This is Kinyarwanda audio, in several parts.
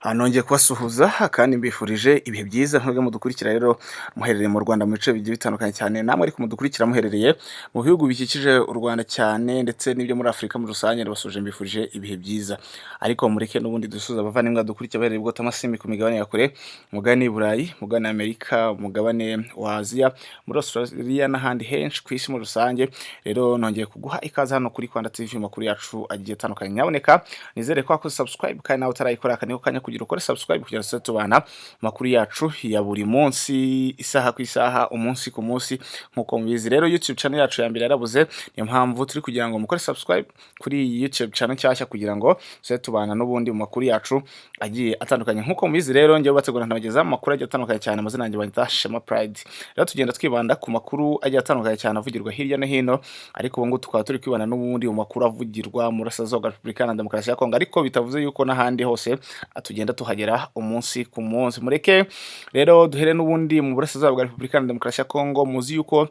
Nongeye kubasuhuza kandi mbifurije ibihe byiza mwebwe mudukurikira rero muherereye mu Rwanda mu bice bigiye bitandukanye cyane, namwe ariko mudukurikira muherereye mu bihugu bikikije u Rwanda cyane ndetse n'ibyo muri Afurika muri rusange, ndabasuhuje, mbifurije ibihe byiza. Ariko mureke n'ubundi dusuhuze abavandimwe badukurikira baherereye i Bwotamasimbi ku migabane ya kure, umugabane w'i Burayi, umugabane wa Amerika, umugabane wa Aziya, muri Australia n'ahandi henshi ku isi muri rusange. Rero nongeye kuguha ikaze hano kuri Kwanda TV mu makuru yacu agiye atandukanye. Nyaboneka nizere ko wakoze subscribe, kandi nawe utarayikora aka niko kanya kugira ukore subscribe kugira ngo tujye tubana amakuru yacu ya buri munsi, isaha ku isaha, umunsi ku munsi. Nk'uko mubizi rero, YouTube channel yacu ya mbere yarabuze, niyo mpamvu turi kugira ngo mukore subscribe kuri iyi YouTube channel nshyashya kugira ngo tujye tubana n'ubundi mu makuru yacu agiye atandukanye. Nk'uko mubizi rero, njyewe bategura ntabageza amakuru agiye atandukanye cyane, amazina yanjye banyita Shema Pride. Rero tugenda twibanda ku makuru agiye atandukanye cyane avugirwa hirya no hino, ariko ubu ngubu tukaba turi kwibanda n'ubundi mu makuru avugirwa mu Burasirazuba bwa Repubulika Iharanira Demokarasi ya Kongo, ariko bitavuze yuko n'ahandi hose tugenda tuhagera umunsi ku munsi. Mureke rero duhere n'ubundi mu Burasirazuba bwa Repubulika Iharanira Demokarasi ya Kongo. Muzi yuko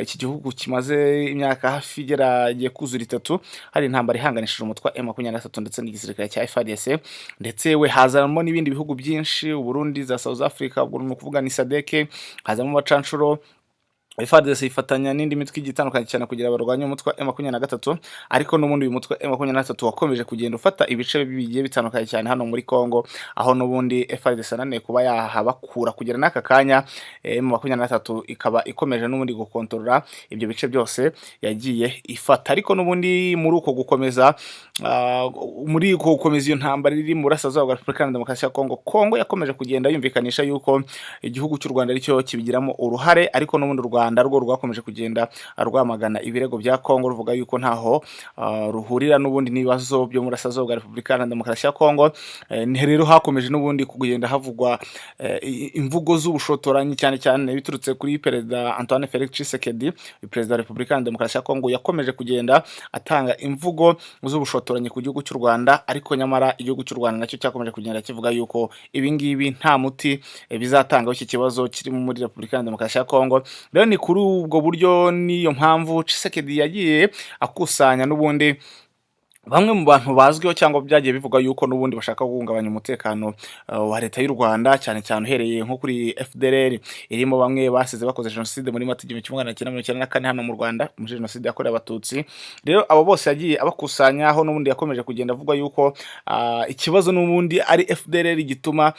iki gihugu kimaze imyaka hafi igera igiye kuzura 3 hari intambara ihanganishije umutwe wa M23 ndetse n'igisirikare cya FARDC, ndetse we hazamo n'ibindi bihugu byinshi, Uburundi, za South Africa, ubwo ni ukuvuga ni SADC, hazamo abacanshuro. FARDC ifatanya n'indi mitwe igiye itandukanye cyane kugira barwanye umutwe wa M23, ariko n'ubundi uyu mutwe wa M23 wakomeje kugenda ufata ibice bigiye bitandukanye cyane hano muri Congo, aho n'ubundi FARDC yananiwe kuba yahabakura kugera n'aka kanya. M23 ikaba ikomeje n'ubundi gukontorora ibyo bice byose yagiye ifata. Ariko n'ubundi muri uko gukomeza iyo ntambara iri mu Burasirazuba bwa Repubulika Iharanira Demokarasi ya Kongo, Kongo yakomeje kugenda yumvikanisha yuko igihugu cy'u Rwanda aricyo kibigiramo uruhare, ariko n'ubundi u Rwanda rwo rwakomeje kugenda rwamagana ibirego bya Kongo, ruvuga yuko ntaho ruhurira n'ubundi n'ibibazo byo mu Burasirazuba bwa Repubulika Iharanira Demokarasi ya Kongo. Rero hakomeje n'ubundi kugenda havugwa imvugo z'ubushotoranyi, cyane cyane biturutse kuri Perezida Antoine Felix Tshisekedi, Perezida wa Repubulika Iharanira Demokarasi ya Kongo. Yakomeje kugenda atanga imvugo z'ubushotoranyi ku gihugu cy'u Rwanda, ariko nyamara igihugu cy'u Rwanda nacyo cyakomeje kugenda kivuga yuko ibi ngibi nta muti bizatangaho iki kibazo kiri muri Repubulika Iharanira Demokarasi ya Kongo. Rero ni kuri ubwo buryo, niyo mpamvu Tshisekedi yagiye akusanya n'ubundi bamwe mu bantu bazwiho cyangwa byagiye bivugwa yuko n'ubundi bashaka guhungabanya umutekano wa leta y'u Rwanda, cyane cyane uhereye nko kuri FDLR irimo bamwe basize bakoze jenoside muri Mata 1994 hano mu Rwanda, muri jenoside yakorewe Abatutsi. Rero abo bose yagiye abakusanya, aho n'ubundi yakomeje kugenda avuga yuko ikibazo n'ubundi ari FDLR gituma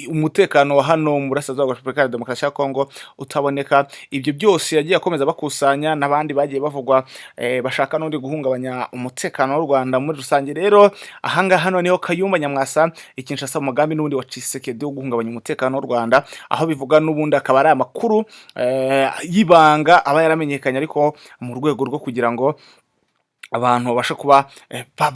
umutekano wa hano mu Burasirazuba bwa Repubulika ya Demokarasi ya Kongo utaboneka. Ibyo byose yagiye akomeza bakusanya n'abandi bagiye bavugwa bashaka n'undi guhungabanya umutekano w'u Rwanda muri rusange. Rero ahangaha noneho Kayumba Nyamwasa i Kinshasa mu mugambi n'ubundi wa Tshisekedi wo guhungabanya umutekano w'u Rwanda, aho bivuga n'ubundi akaba ari amakuru y'ibanga aba yaramenyekanye, ariko mu rwego rwo kugira ngo abantu babashe kuba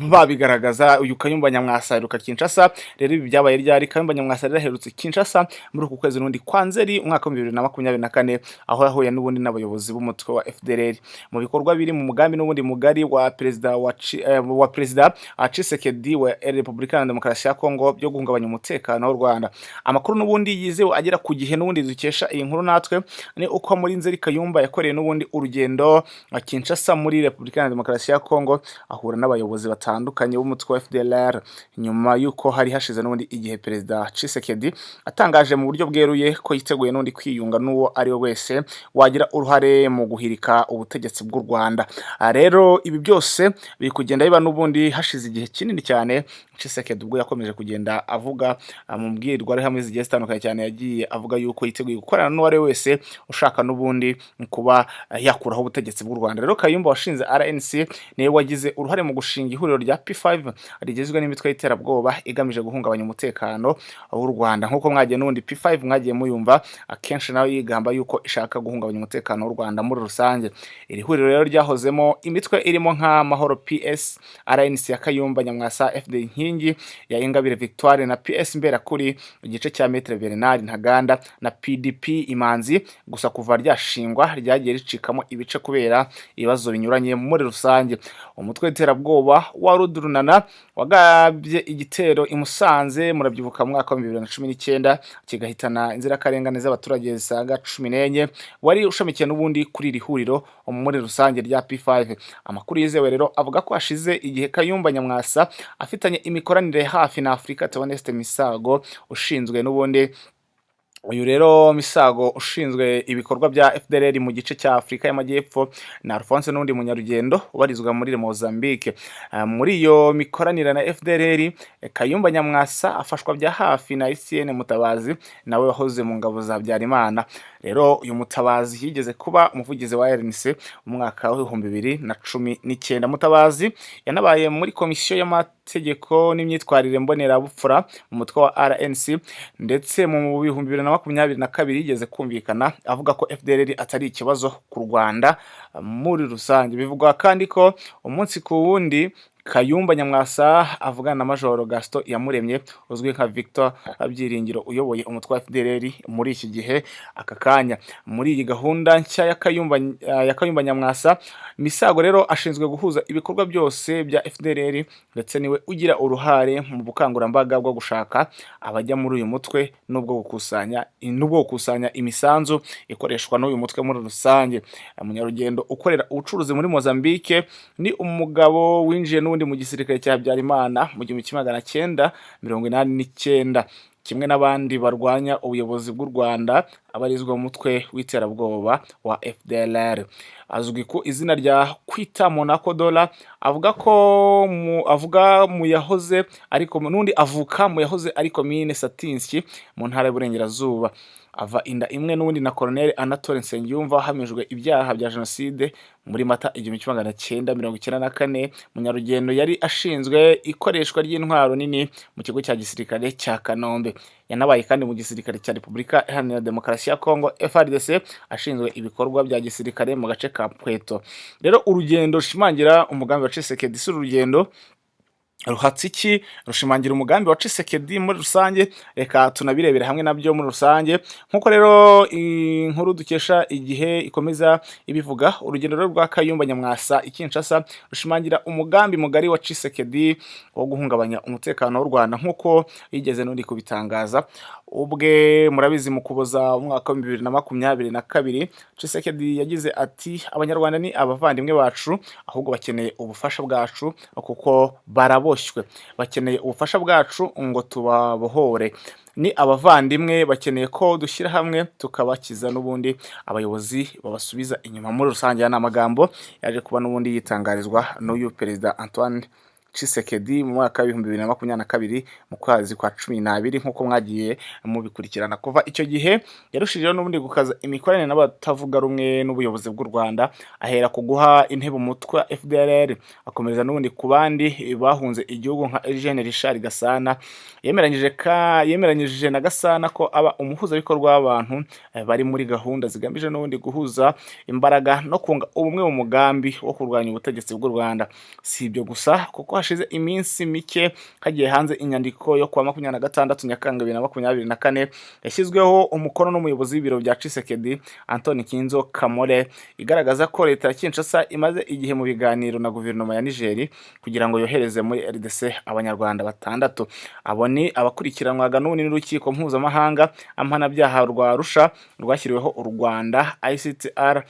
babigaragaza. Uyu Kayumba Nyamwasa aheruka Kinshasa. Rero ibi byabaye ryari? Kayumba Nyamwasa rero aherutse Kinshasa muri uku kwezi n'ubundi kwa Nzeri umwaka wa 2024, aho yahuye n'ubundi n'abayobozi b'umutwe wa FDLR mu bikorwa biri mu mugambi n'ubundi mugari wa Perezida Tshisekedi wa Repubulika Iharanira Demokarasi ya Kongo byo guhungabanya umutekano w'u Rwanda. Amakuru n'ubundi yizewe agera ku gihe, n'ubundi dukesha iyi nkuru natwe, ni uko muri Nzeri Kayumba yakoreye n'ubundi urugendo Kinshasa muri Repubulika Iharanira Demokarasi ya Kongo, ahura n'abayobozi batandukanye b'umutwe wa FDLR, nyuma y'uko hari hashize n'ubundi igihe Perezida Tshisekedi atangaje mu buryo bweruye ko yiteguye n'ubundi kwiyunga n'uwo ari we wese wagira uruhare mu guhirika ubutegetsi bw'u Rwanda. Rero ibi byose biri kugenda biba n'ubundi hashize igihe kinini cyane Tshisekedi ubwo yakomeje kugenda avuga mu mbwirwaruhame zigiye zitandukanye cyane, yagiye avuga yuko yiteguye gukorana n'uwo ari we wese ushaka n'ubundi kuba yakuraho ubutegetsi bw'u Rwanda. Rero Kayumba washinze RNC niwe wagize uruhare mu gushinga ihuriro rya P5 rigizwe n'imitwe y'iterabwoba igamije guhungabanya umutekano w'u Rwanda. Nk'uko mwagiye n'ubundi P5 mwagiye muyumva akenshi nawe yigamba yuko ishaka guhungabanya umutekano w'u Rwanda muri rusange. Iri huriro rero ryahozemo imitwe irimo nka Mahoro PS, RNC ya Kayumba Nyamwasa, FD Inkingi ya Ingabire Victoire na PS Imberakuri, igice cya Maître Bernard Ntaganda, na PDP Imanzi. Gusa kuva ryashingwa ryagiye ricikamo ibice kubera ibibazo binyuranye muri rusange. Umutwe w'iterabwoba wa RUD-Urunana wagabye igitero i Musanze, murabyibuka, mu mwaka wa 2019, kigahitana inzirakarengane z'abaturage zisaga 14, wari ushamikiye n'ubundi kuri iri huriro muri rusange rya P5. Amakuru yizewe rero avuga ko hashize igihe Kayumba Nyamwasa afitanye imikoranire hafi na Afurika Theoneste Misago, ushinzwe n'ubundi, uyu rero Misago ushinzwe ibikorwa bya FDLR mu gice cya Afurika y'Amajyepfo, na Alphonse n'undi Munyarugendo ubarizwa muri Mozambique. Muri iyo mikoranire na FDLR, Kayumba Nyamwasa afashwa bya hafi na Etienne Mutabazi, nawe wahoze mu ngabo za Habyarimana. Rero uyu Mutabazi yigeze kuba umuvugizi wa RNC mu mwaka wa 2019. Mutabazi yanabaye muri komisiyo y'amategeko n'imyitwarire mbonerabupfura mu mutwe wa RNC, ndetse mu 2022 yigeze kumvikana avuga ko FDLR atari ikibazo ku Rwanda muri rusange. Bivugwa kandi ko umunsi ku wundi Kayumba Nyamwasa avugana na Majoro Gaston Iyamuremye, uzwi nka Victor Byiringiro, uyoboye umutwe wa FDLR muri iki gihe aka kanya. Muri iyi gahunda nshya ya Kayumba Nyamwasa, Misago rero ashinzwe guhuza ibikorwa byose bya FDLR, ndetse niwe ugira uruhare mu bukangurambaga bwo gushaka abajya muri uyu mutwe n'ubwo gukusanya imisanzu ikoreshwa n'uyu mutwe muri rusange. Munyarugendo ukorera ubucuruzi muri Mozambique ni umugabo winjiye n'ubundi mu gisirikare cya Habyarimana mu 1989. Kimwe n'abandi barwanya ubuyobozi bw'u Rwanda, abarizwa mu mutwe w'iterabwoba wa FDLR. Azwi ku izina rya Kwita Monaco Dola, avuga ko mu, avuga mu yahoze ariko n'undi avuka mu yahoze ari komine Satinsyi mu ntara y'Iburengerazuba. Ava inda imwe n'ubundi na Colonel Anatole Nsengiyumva, wahamijwe ibyaha bya jenoside muri Mata 1994. Munyarugendo yari ashinzwe ikoreshwa ry'intwaro nini mu kigo cya gisirikare cya Kanombe. Yanabaye kandi mu gisirikare cya Repubulika Iharanira Demokarasi ya Kongo, FARDC, ashinzwe ibikorwa bya gisirikare mu gace ka Pweto. Rero urugendo rushimangira umugambi wa Tshisekedi, si urugendo ruhatse iki, rushimangira umugambi wa Tshisekedi muri rusange. Reka tunabirebere hamwe nabyo muri rusange. Nk'uko rero inkuru dukesha Igihe ikomeza ibivuga, urugendo rero rwa Kayumba Nyamwasa i Kinshasa rushimangira umugambi mugari wa Tshisekedi wo guhungabanya umutekano w'u Rwanda, nk'uko yigeze n'undi kubitangaza ubwe. Murabizi, mu Kuboza umwaka wa 2022, Tshisekedi yagize ati: "Abanyarwanda ni abavandimwe bacu, ahubwo bakeneye ubufasha bwacu kuko baraboshywe, bakeneye ubufasha bwacu ngo tubabohore. Ni abavandimwe, bakeneye ko dushyira hamwe tukabakiza n'ubundi abayobozi babasubiza inyuma." Muri rusange aya ni amagambo yaje kuba n'ubundi yitangarizwa n'uyu perezida Antoine Tshisekedi mu mwaka wa 2022 mu kwezi kwa 12, nk'uko mwagiye mubikurikirana. Kuva icyo gihe yarushijeho n'ubundi gukaza imikoranire n'abatavuga rumwe n'ubuyobozi bw'u Rwanda, ahera ku guha intebe umutwe wa FDLR, akomeza n'ubundi ku bandi bahunze igihugu nka Eugene Richard Gasana. Yemeranyije na Gasana ko aba umuhuzabikorwa w'abantu bari muri gahunda zigamije n'ubundi guhuza imbaraga no kunga ubumwe mu mugambi wo kurwanya ubutegetsi bw'u Rwanda. Si ibyo gusa, kuko hashize iminsi mike hagiye hanze inyandiko yo kuwa 26 Nyakanga 2024, yashyizweho umukono n'umuyobozi w'ibiro bya Tshisekedi, Anthony Kinzo Kamole, igaragaza ko leta ya Kinshasa imaze igihe mu biganiro na guverinoma ya Niger kugira ngo yohereze muri RDC Abanyarwanda batandatu. Abo ni abakurikiranwaga n'ubundi n'urukiko mpuzamahanga mpanabyaha rwa Arusha rwashyiriweho u Rwanda, ICTR.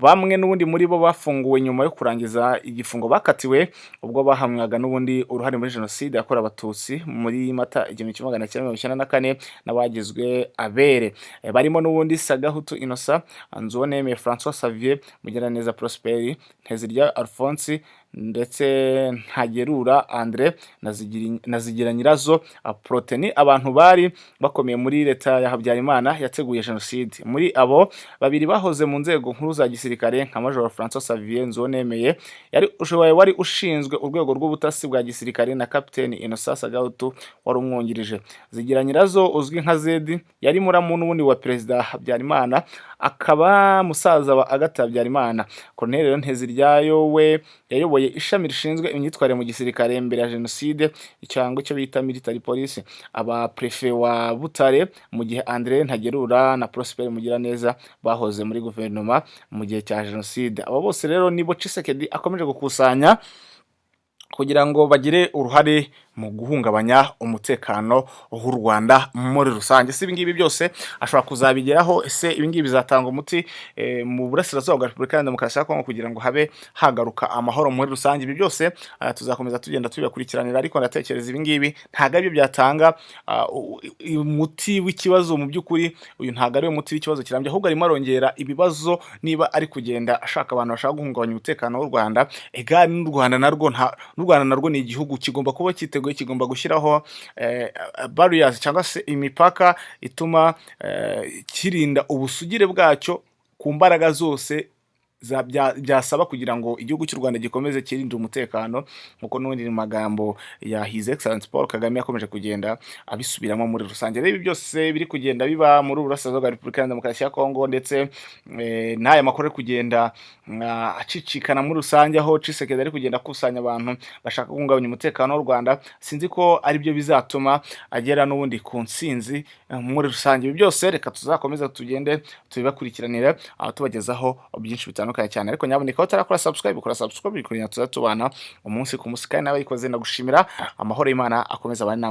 Bamwe n'ubundi muri bo bafunguwe nyuma yo kurangiza igifungo bakatiwe ubwo bahamwaga n'ubundi uruhare muri jenoside yakorewe Abatutsi muri Mata 1994 n'abagizwe abere. Barimo n'ubundi Sagahutu Innocent, Nzuwonemeye François Xavier, Mugiraneza Prosper, Nteziryayo Alphonse, ndetse Ntagerura Andre na Zigiranyirazo Protais. Abantu bari bakomeye muri leta ya Habyarimana yateguye jenoside. Muri abo, babiri bahoze mu nzego nkuru za gisirikare, nka Major François Xavier Nzuwonemeye yari wari ushinzwe urwego rw'ubutasi bwa gisirikare, na Captain Innocent Sagahutu wari umwungirije. Zigiranyirazo, uzwi nka Zedi, yari muramu n'ubundi wa Perezida Habyarimana, akaba musaza wa Agathe Habyarimana. Colonel Nteziryayo we yayoboye uyoboye ishami rishinzwe imyitwarire mu gisirikare mbere ya jenoside, cyangwa icyo bita military police, aba préfet wa Butare, mu gihe André Ntagerura na Prosper Mugiraneza bahoze muri guverinoma mu gihe cya jenoside. Aba bose rero nibo Tshisekedi akomeje gukusanya kugira ngo bagire uruhare mu guhungabanya umutekano w'u Rwanda muri rusange. Ese ibingibi byose ashobora kuzabigeraho? Ese ibingibi bizatanga umuti mu burasirazuba bwa Repubulika ya Demokarasi ya Kongo kugira ngo habe hagaruka amahoro muri rusange? Ibi byose tuzakomeza tugenda tubibakurikiranira, ariko ndatekereza ibingibi ntabwo aribyo byatanga umuti w'ikibazo. Mu by'ukuri uyu ntabwo ari we muti w'ikibazo kirambye, ahubwo arimo arongera ibibazo niba ari kugenda ashaka abantu bashaka guhungabanya umutekano w'u Rwanda. Ega n'u Rwanda narwo ni igihugu kigomba kuba cyiteguye, kigomba gushyiraho barriers cyangwa se imipaka ituma kirinda ubusugire bwacyo ku mbaraga zose byasaba kugira ngo igihugu cy'u Rwanda gikomeze kirinde umutekano, nkuko n'ubundi mu magambo ya His Excellence Paul Kagame yakomeje kugenda abisubiramo muri rusange. Rero ibi byose biri kugenda biba muri Burasirazuba bwa Repubulika ya Demokarasi ya Kongo, ndetse n'aya makuru ari kugenda acicikana muri rusange, aho Tshisekedi ari kugenda akusanya abantu bashaka guhungabanya umutekano w'u Rwanda, sinzi ko aribyo bizatuma agera n'ubundi ku ntsinzi muri rusange. Ibi byose reka tuzakomeza tugende tubibakurikiranire, aho tubagezaho byinshi bitandukanye cyane. Ariko nyabuneka, utarakora subscribe, kora subscribe kugira ngo tuzatubana umunsi ku munsi. Kandi n'abayikoze ndagushimira. Amahoro y'Imana akomeza abane namwe.